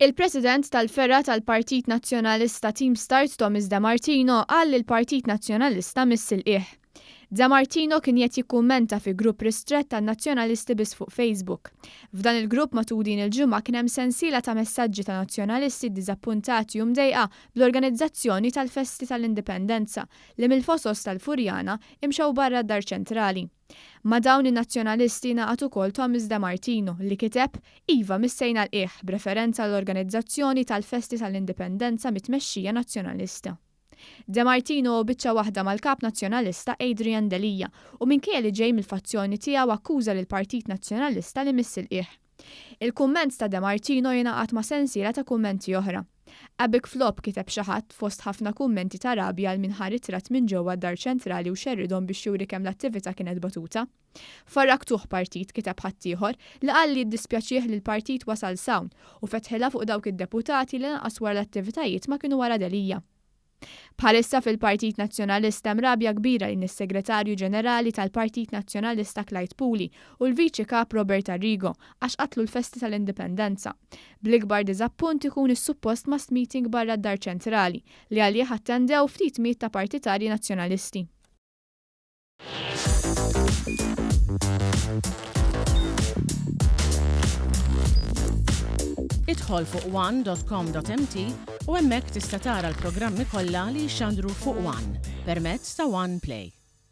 Il-President tal-fergħa tal-Partit Nazzjonalista Team Start Thomas De Martino qal li l-Partit Nazzjonalista miss il-qiegħ. De Martino kien qed jikkummenta fi grupp ristrett tan-Nazzjonalisti biss fuq Facebook. F'dan il-grupp matul din il-ġimgħa kien hemm sensiela ta' messaġġi ta' Nazzjonalisti ddiżappuntati u mdejqa bl-organizzazzjoni tal-festi tal-Indipendenza li mill-Fosos tal-Furjana imxew barra d-Dar Ċentrali. Ma' dawn in-Nazzjonalisti ngħaqad ukoll Thomas De Martino li kiteb, Iva, missejna l-qiegħ, b'referenza għall-organizzazzjoni tal-festi tal-Indipendenza mit-tmexxija Nazzjonalista. De Martino hu biċċa waħda mal-Kap Nazzjonalista Adrian Delia u minkejja li ġej mill-fazzjoni tiegħu akkuża lill-Partit Nazzjonalista li miss il-qiegħ. Il-kumment ta' De Martino jingħaqad ma' sensiela ta' kummenti oħra. A big flop kiteb xi ħadd fost ħafna kummenti ta' rabja għal min ħa ritratt minn ġewwa d-Dar Ċentrali u xerridhom biex juri kemm l-attività kienet batuta. Farraktuh partit, kiteb ħaddieħor, li qal li jiddispjaċih li l-partit wasal s'hawn u fetħilha fuq dawk id-deputati li lanqas wara l-attivitajiet ma kienu wara Delia. Bħalissa fil-Partit Nazzjonalista hemm rabja kbira lejn is-Segretarju Ġenerali tal-Partit Nazzjonalista Clyde Puli u l-Viċi Kap Robert Arrigo għax qatlu l-festi tal-Indipendenza. Bl-ikbar diżappunt ikun is-suppost mass meeting barra d-Dar Ċentrali li għalih attendew ftit mijiet ta' partitarji Nazzjonalisti. Idħol fuq one.com.mt u hemmhekk tista' tara l-programmi kollha li jixxandru fuq One permezz ta' One Play.